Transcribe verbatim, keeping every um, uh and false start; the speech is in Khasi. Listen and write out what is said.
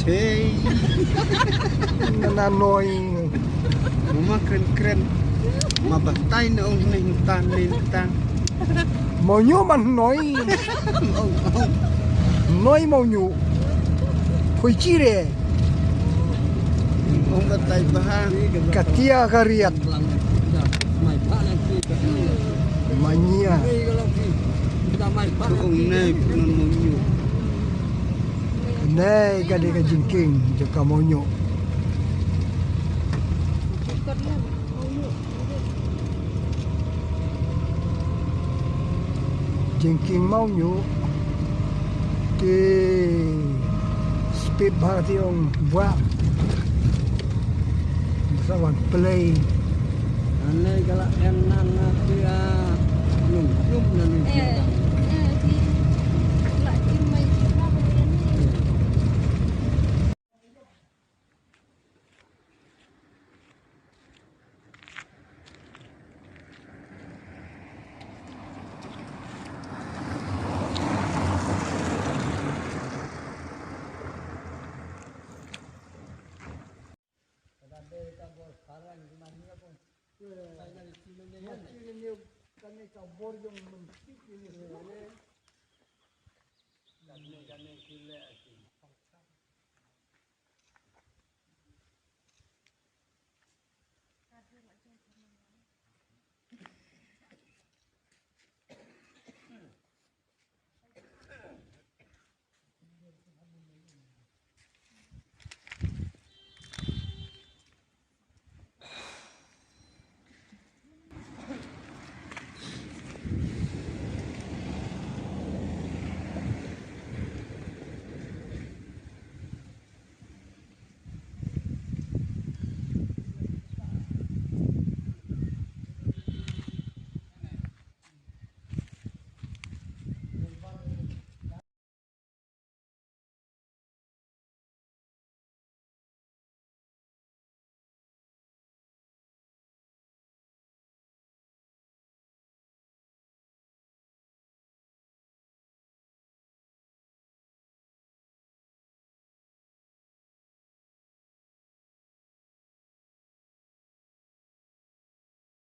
Hey. Na na noi. Mama kren kren. Ma batai na ong nei tan nei tan. Monyo man noi. Ong ong. Noi monyo. Khui chire. Ong batai baha. Katia kariat. Mania. Ong nei non monyo. Nei ka dei ka jingkieng jong ka monyo. Jingkieng monyo. Te speed bha te ong bwa. Sa wan play. Ane ka la en nan na pia. Lum lum na ni.